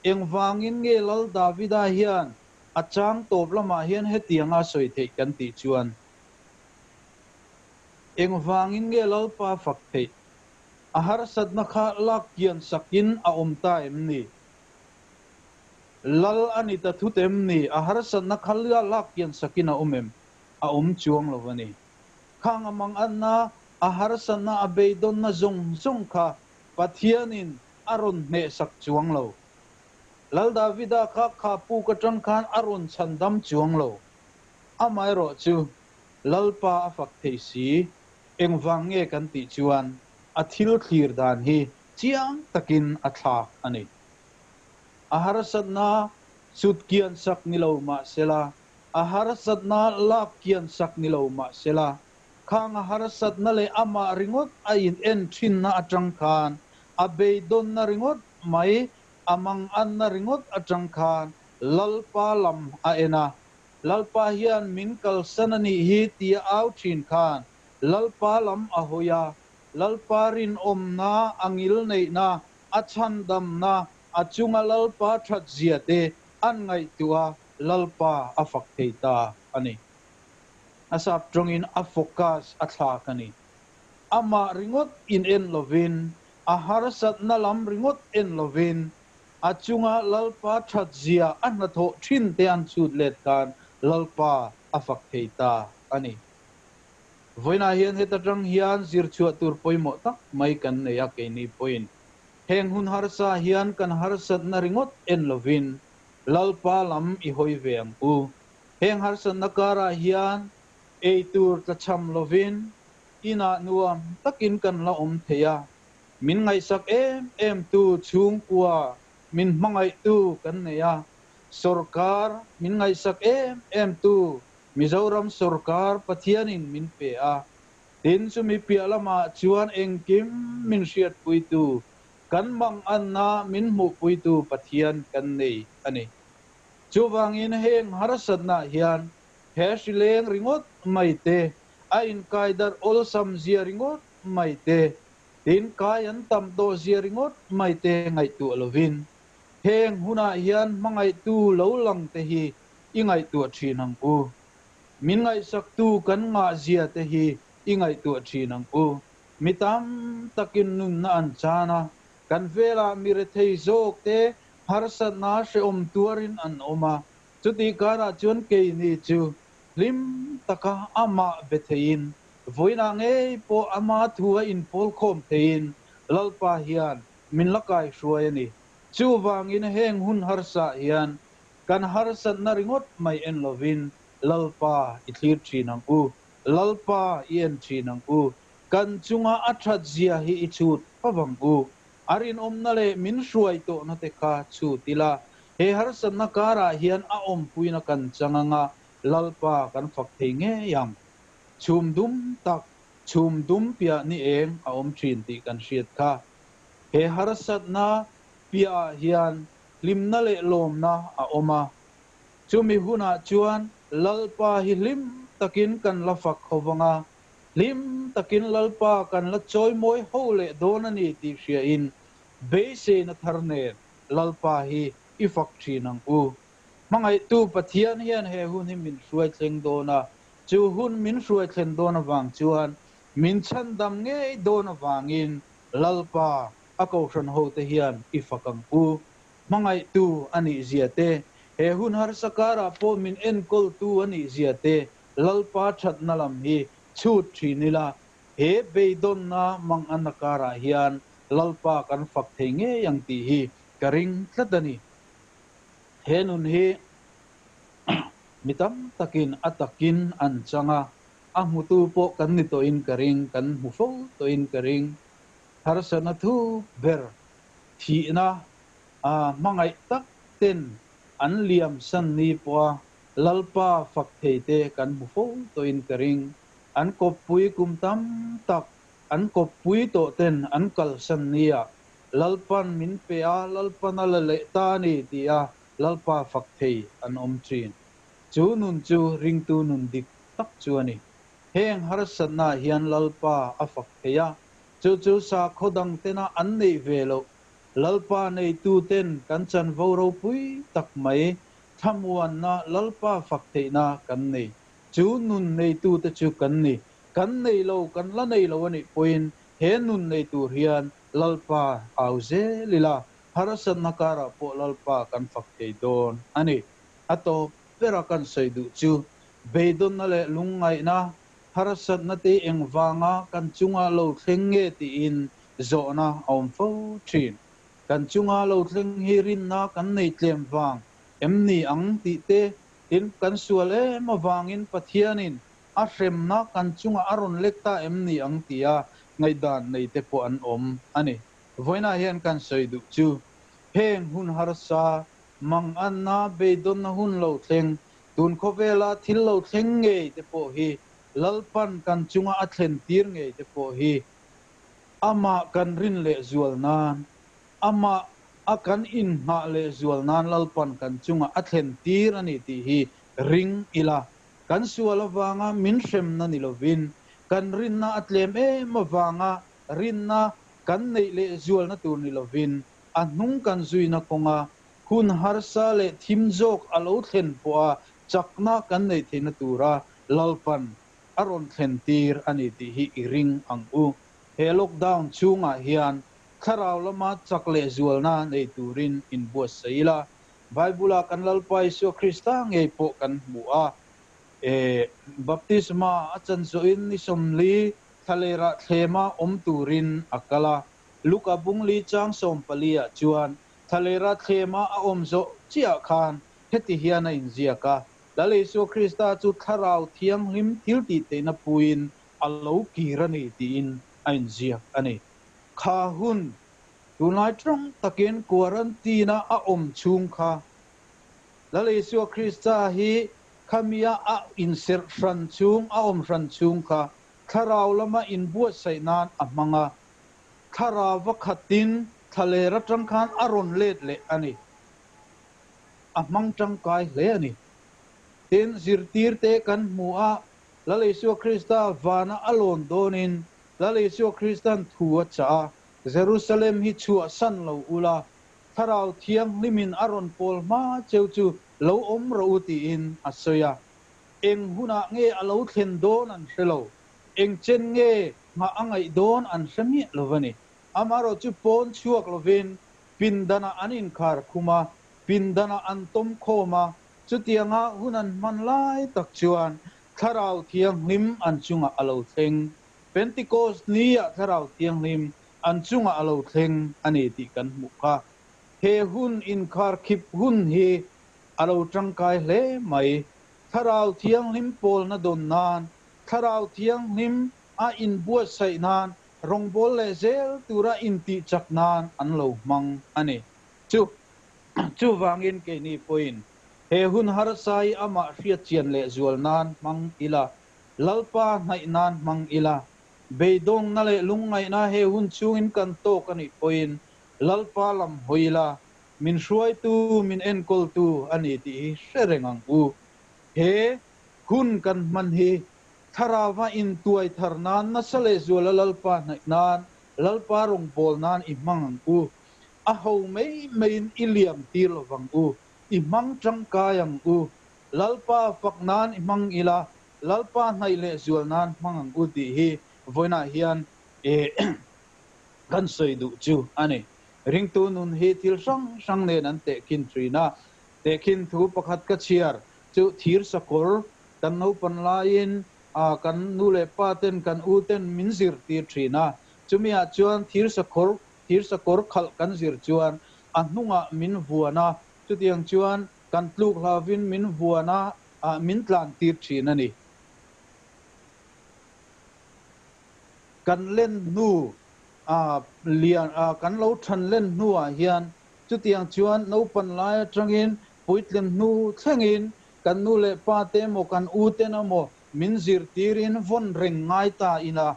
Engvangin nge Lal Davida hian a chang tawp lamah hian hetianga sawi theih kan tih chuan? Engvangin nge Lalpa fak theih? A harsatna kha lak kian sakin a awm ta em ni? Lal a ni ta thut em ni? A harsatna kha lia lak kian sakin a awm em? A awm chuang lo a ni. Khang a manganna, a harsatna, a beidawnna zawng zawng kha Pathianin a rawn hnehsak chuang lo. Lal Davida kha kha puk atang khan a rawn chhandam chuang lo. Amaherawh chu Lalpa a fak thei si, engvang nge kan tih chuan a thil thlir dan hi chiang takin a thlak a ni. A harsatna sut kian sak ni lo mah sela, a harsatna lak kian sak ni lo mah sela, khang a harsatna leh amah ringawt a in en thinna atang khan, a beidawnna ringawt mai, a manganna ringawt atang khan Lalpa lam a en a, Lalpa hian min kalsan a nih hi tia au thin khan Lalpa lam a hawi a, Lalpa rinawmna, a ngilneihna, a chhandamna, a chunga Lalpa that zia te an ngaihtuah a, Lalpa a fak thei ta a ni. A sap tawngin a focus a thlak a ni. Amah ringawt in en lovin, a harsatna lam ringawt en lovin, a chunga Lalpa that zia a hnathawh thin te an chhut let khan Lalpa a fak thei ta a ni. Vawiinah hian heta tang hian zir chhuah tur pawimawh tak mai kan nei a, keini pawhin heng hun harsa hian kan harsatna ringawt en lovin Lalpa lam i hawi ve ang u. Heng harsatna karah hian ei tur tlachham lovin inah nuam takin kan la awm thei a, min ngaihsak em em tu chhungkua min hmangaihtu kan nei a, sorkar min ngaihsak em em tu Mizoram sorkar Pathianin min pe a, tin chumi piah lamah chuan engkim min hriatpuitu Kan manganna min hmuhpuitu Pathian kan nei a ni. Chuvangin heng harsatna hian he hri leng ringawt mai te, a inkaidarh awlsam zia ringawt mai te, tin kai an tam tawh zia ringawt mai te ngaihtuah lovin, heng hunah hian hmangaihtu lo lang te hi i ngaihtuah thin ang u. Min ngaihsaktu kan ngah zia te hi i ngaihtuah thin ang u. Mi tam takin nunna an chan a, kan velah mi rethei zawk te harsatna hrehawm tuarin an awm a, chutih karah chuan keini chu hlim taka amah be theiin, vawiinah ngei pawh ama thu a inpawlkhawm theiin Lalpa hian min la kaihruai a ni. Chuvangin heng hun harsa hian kan harsatna ringawt mai en lovin Lalpa i thlir thin ang u, Lalpa i en thin ang u, kan chunga a that zia hi i chhut favang u. A rinawmna leh min hruai tawhna te kha chhut ila, he harsatna karah hian a awmpuina kan chang anga Lalpa kan fak thei ngei ang. Chhum dum tak, chhum dum piah ni eng a awm thin tih kan hriat kha. He harsatna piahah hian hlimna leh lawmna a awm a. Chumi hunah chuan Lalpa hi hlim takin kan la fak ho vang a, hlim takin Lalpa kan la chawimawi ho leh dawn a ni tih hriain beiseina thar nen Lalpa hi i fak thin ang u. Hmangaihtu Pathian hian he hun hi min hruai thleng dawn a, chu hun min hruai thlen dawn avang chuan min chhandam ngei dawn avangin Lalpa a kohhran hote hian i fak ang u. Hmangaihtu a nih zia te, he hun harsa karah pawh min enkawltu a nih zia te Lalpa thatna lam hi chhut thin ila, he beidawnna manganna karah hian Lalpa kan fak thei ngei ang tih hi ka ring tlat a ni. He nun hi mi tam takin a takin an chang a, a hmutu pawh kan ni tawhin ka ring, kan hmu fo tawhin ka ring. Harsatna thu ber thihna hmangaih tak ten an liam san ni pawha Lalpa fak thei te kan hmu fo tawhin ka ring. An kawppui kum tam tak an kawppui tawh ten an kalsan nia Lalpan min pe a, Lalpan a la leh ta a ni ti a Lalpa fak thei an awm thin. Chu nun chu ringtu nun dik tak chu a ni. Heng harsatna hian Lalpa a fak thei a, chu chu sakhaw dang tena an neih ve loh Lalpa neitu ten kan chanvo ropui tak mai thlamuanna Lalpa fak theihna kan nei. Chu nun neitute chu kan ni. Kan nei lo, kan la nei lo a nih pawhin he nun nei tur hian Lalpa au zel ila, harsatna karah pawh Lalpa kan fak thei dawn a ni. A tawp bera kan sawi duh chu beidawnna leh lungngaihna, harsatna te engvanga kan chunga lo thleng nge tiin zawhna a awm fo thin. Kan chunga lo thleng hi rinna kan nei tlem vang em ni ang tih te, tin kan sual em avangin Pathianin a hremna kan chunga a rawn lek ta em ni ang tia ngaihdan nei te pawh an awm a ni. Vawiinah hian kan sawi duh chu heng hun harsa, manganna, beidawnna hun lo thleng, tun khawvela thil lo thleng ngei te pawh hi Lalpan kan chunga a thlen tir ngei te pawh hi amah kan rin leh zual nan, amah a kan inngah leh zual nan Lalpan kan chunga a thlen tir a ni tih hi ring ila. Kan sual avanga min hremna ni lovin, kan rinna a tlem em avanga rinna kan neih leh zualna tur ni lovin, a hnung kan zuina kawnga hun harsa leh thim zawk a lo thlen pawha chakna kan neih theihna tura Lalpan a rawn thlen tir a ni tih hi i ring ang u. He lockdown chhungah hian thlarau lama chak leh zualna nei turin inbuatsaih ila, Bible-a kan Lalpa Isua Krista ngei pawh kan hmu a. E, baptisma a chan zawhin ni sawmli thlalerah thlema awm turin a kal a. Luka bungli chang 14-ah chuan thlalera thlema a awm zawh chiah khan heti hian a inziak a, Lal Isua Krista chu thlarau thianghlim thil tih theihna puiin a lo kir a ni tiin a inziak a ni. Kha hun tunlai tawng takin quarantine-a a awm chhung kha Lal Isua Krista hi khamia a inserh hran chhung, a awm hran chhung kha thlarau lama inbuatsaih nan a hmang a. Thlarau va khatin Thlaler atang khan a rawn let leh a ni. A hmang tangkai hle a ni. Tin, zirtirte kan hmu a, Lal Isua Krista vana a lawn dawnin Lal Isua Kristan thu a chah a, Jerusalem hi chhuahsan lo ula, Thlarau Thianghlimin a rawn pawl hma cheu chu lo awm rawh u tiin a sawi a. Eng hunah nge a lo thlen dawn an hre lo, eng chen nge nghah a ngaih dawn an hre miah lo a ni. Amaherawh chu pawn chhuak lovin pindanah an inkhar khum a, pindanah an tawm khawm a, chutianga hun an hman lai tak chuan Thlarau Thianghlim an chungah a lo thleng. Pentecost ni-ah Thlarau Thianghlim an chungah a lo thleng a ni tih kan hmuh kha. He hun inkharkhip hun hi a lo tangkai hle mai. Thlarau Thianghlim pawlna dawn nan, Thlarau Thianghlim a inbuatsaih nan, rawngbâwl leh zel tura intihchak nan an lo hmang a ni. Chu chuvangin keini pawhin he hun harsa hi amah hriatchian leh zual nan hmang ila, Lalpa hnaih nan hmang ila, beidawngna leh lungngaihna he hun chhungin kan tawk a nih pawhin Lalpa lam hawi ila, min hruaitu, min enkawltu a ni tih hi hre reng ang u. He hun kan hman hi Thlarauva intuai thar nan nasa leh zuala Lalpa hnaih nan, Lalpa rawngbâwl nan i hmang ang u. A ho mai maiin i liam tir lo vang u. I hmang tangkai ang u. Lalpa fak nan i hmang ila, Lalpa hnaih leh zual nan hmang ang u tih hi vawiinah hian kan sawi duh chu a ni. Ringtu nun hi thil hrang hrang nen an tehkhin thin a. Tehkhin thu pakhat ka chhiar chu thir sakawr kan naupan laiin kan nu leh pa ten kan u ten min zirtir thin a. Chumiah chuan thir sakawr thir sakawr khalh kan zir chuan a hnungah min vuan a, chutiang chuan kan tluk hlauvin min vuan a, min tlan tir thin a ni. Kan len hnu lian kan lo than len hnuah hian chutiang chuan naupan lai atangin puitlin hnu thlengin kan nu leh pa te emaw kan u ten emaw min zirtirin vawn reng ngai ta ila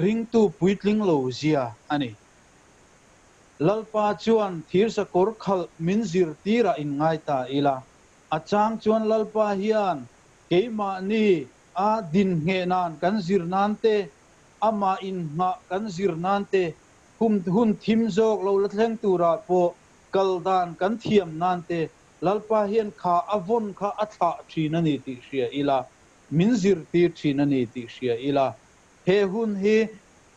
ringtu puitling lo zia a ni. Lalpa chuan thir sakawr khalh min zirtirah in ngai ta ila, a chang chuan Lalpa hian keimahni a din ngheh nan kan zir nan te, amah inngah kan zir nan te, hum hun thim zawk lo la thleng turah pawh kal dan kan thiam nan te Lalpa hian kha a vawn kha a thlah thin a ni tih hria ila, min zirtir thin a ni tih hria ila, he hun hi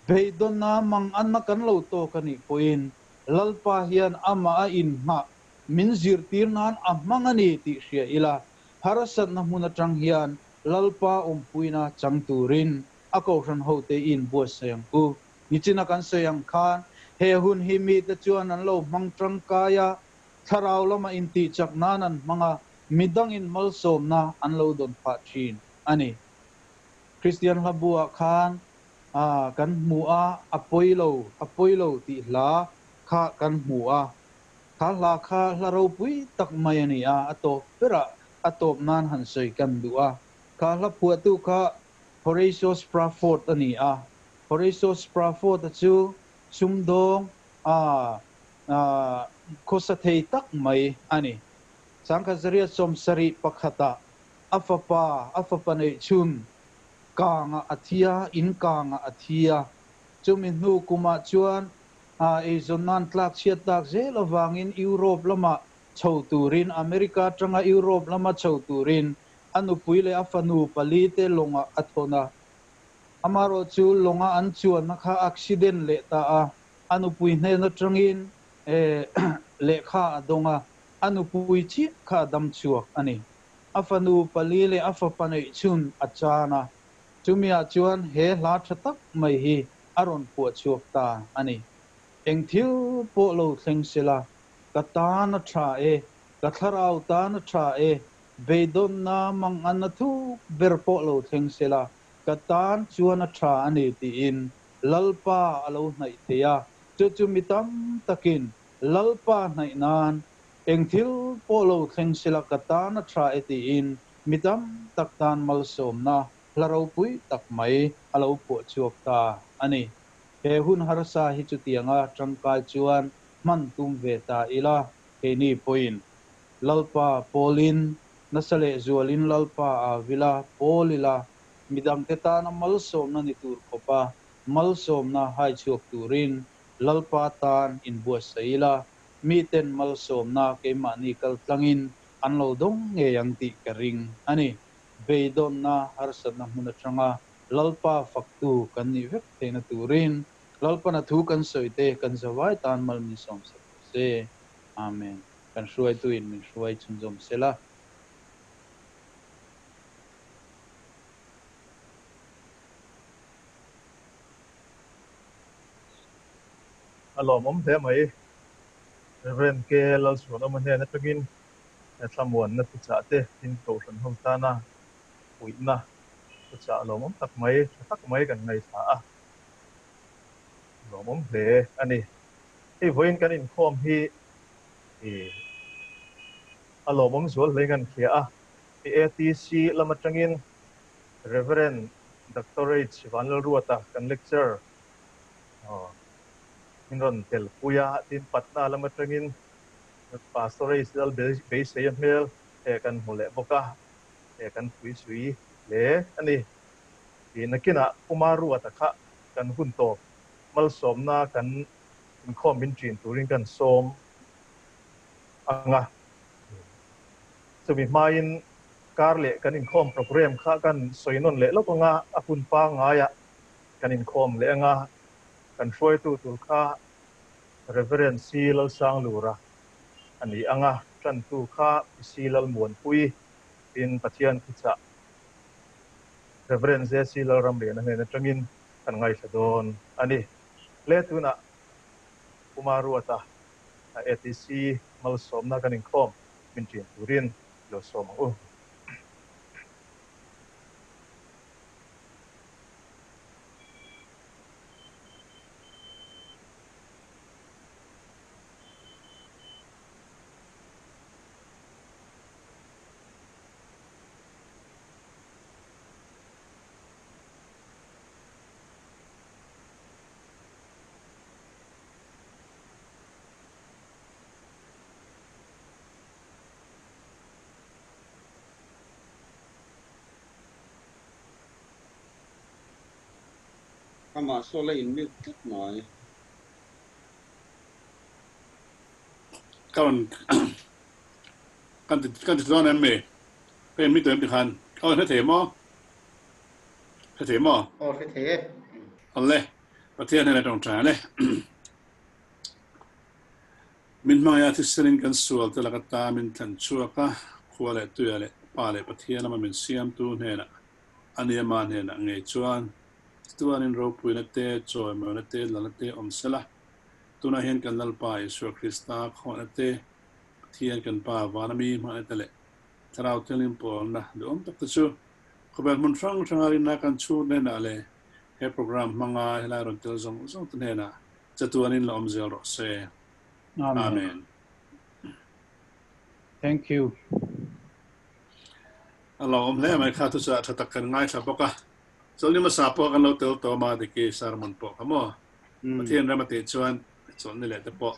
beidawnna mang anna kan lo tawk a nih pawhin Lalpa hian amah a inngah min zirtir nan a hmang a ni tih hria ila, harsatna hmun atang hian Lalpa awmpuina chang turin a kohhran hote i inbuatsaih ang u. Nichina kan sawi ang khan he hun hi mite chuan an lo hmang tangkai a, thlarau lama intihchak nan an hmang a, midangin malsawmna an lo dawn phah thin a ni. Kristian hla buah khan kan hmu a, a pawi lo, a pawi lo tih hla kha kan hmu a. Kha hla kha hla ropui tak mai a ni a, a tawp berah a tawp nan han sawi kan duh a. Kha hla phuahtu kha Horatio Spafford a ni a. Horatio Spafford-a chu sumdawng a khawsa thei tak mai a ni. 1971-ah a fapa, a fapa neih chhun kangah a thi a, in kangah a thi a. Chumi hnu kumah chuan eizawn nan tlak chhiat tak zel avangin Europe lamah chho turin, America atanga Europe lama chho turin a nupui leh a fanu pali te lawngah a thawn a. Amaherawh chu lawnga an chuanna kha accident leh ta a, a nupui hnen atangin lehkha a dawng a, a nupui chiah kha a dam chhuak a ni. A fanu pali leh a fapa neih chhun a chan a, chumiah chuan he hla tha tak mai hi a rawn phuah chhuak ta a ni. Eng thil pawh lo thleng sela, ka tan a tha e, ka thlarau tan a tha e, beidawnna mang an a thuk ber pawh lo thleng sela, ka tan chuan a tha a ni tiin Lalpa a lo hnaih thei a. Chu chu mi tam takin Lalpa hnaih nan eng thil pawh lo thleng sela ka tan a tha e tiin mi tam tak tan malsawmna hla ropui tak mai a lo phuah chhuak ta a ni. He hun harsa hi chutianga tangkai chuan hman tum ve ta ila keini pawhin Lalpa pawlin nasa leh zualin Lalpa a vila pawlila midangte tana malsawmna ni tur khawpa malsawmna hai chhuak turin Lalpa tan inbuatsaih ila miten malsawmna keimahni kal tlangin an lo dawng ngei ang tih ka ring ani. Beidawna harsatna hmun atanga Lalpa faktu kan nih vek theihna turin Lalpa na thu kan sawi te kan zawai tan mal min sawm sak se. Amen. Kan hruai tu in min hruai chhunzawm sela. A lawmawm hle mai. Reverend K Lalchhuanawma hnen atangin thlamuanna thuchah te tin kohhran ho tana puihna thuchah lawmawm tak mai tha tak mai kan ngaithla a. Lawmawm hle ani. Hei vawiin kan inkhawm hi a lawmawm zual hle kan hria a. ATC lam atangin Reverend Dr. H Vanlalruata kan lecture min rawn tel puia tin Patna lam atangin Pastor H Lal beisei a hmel he kan hmu leh bawk a he kan pui sui hle ani. Nakina Pumaruata kha kan hun tawp malsawmna kan inkhawm min thin turin kan sawm anga. Chumi hmain kar leh kan inkhawm program kha kan sawinon leh lawk anga a hun pa ngaia kan inkhawm leh anga kan hruaitu tur kha Reverend C Lalsang Lura ani anga tantu kha C Lalmuanpui tin Pathian thuchah Reverend J C Lalramliana hnen atangin kan ngaithla dawn ani. Le tuna Pumaruata ATC malsawmna kan inkhawm min thin turin lo sawm ang u. Ama sola in mute tlat mai. Kan kan ti chuan em me ka in mi tu em ti khan ka hre thei maw hre thei maw? Aw hre thei e. Alle Pathian hena tawng tha ne. Min hmangaya thisenin kan sual te lakata min thlan chuaka khua leh tuia leh pa leh Pathian ama min siam tu hnena ania ma hnena ngei chuan tuanin ropuina te chawi mawina te lalna te awm sela. Tuna hian kan Lalpa Isua Krista khawhna te Pathian kan pa vanami hmangna te leh thlarau thianghlim pawlna duhawm tak te chu khawvel hmun hrang hranga rinna kan chhung hnenah leh he program hmanga helai rawn tel zawng zawng te hnenah chatuanin la awm zel rawh se. Amen. Amen. Thank you. A lawmawm hle mai kha thu chu tha tak kan ngaithla bawk a. Chawlhni hmasa pawh kan lo tel tawm a diki sermon pawh kha maw. Pathian rama tih chuan chawlhni leh te pawh.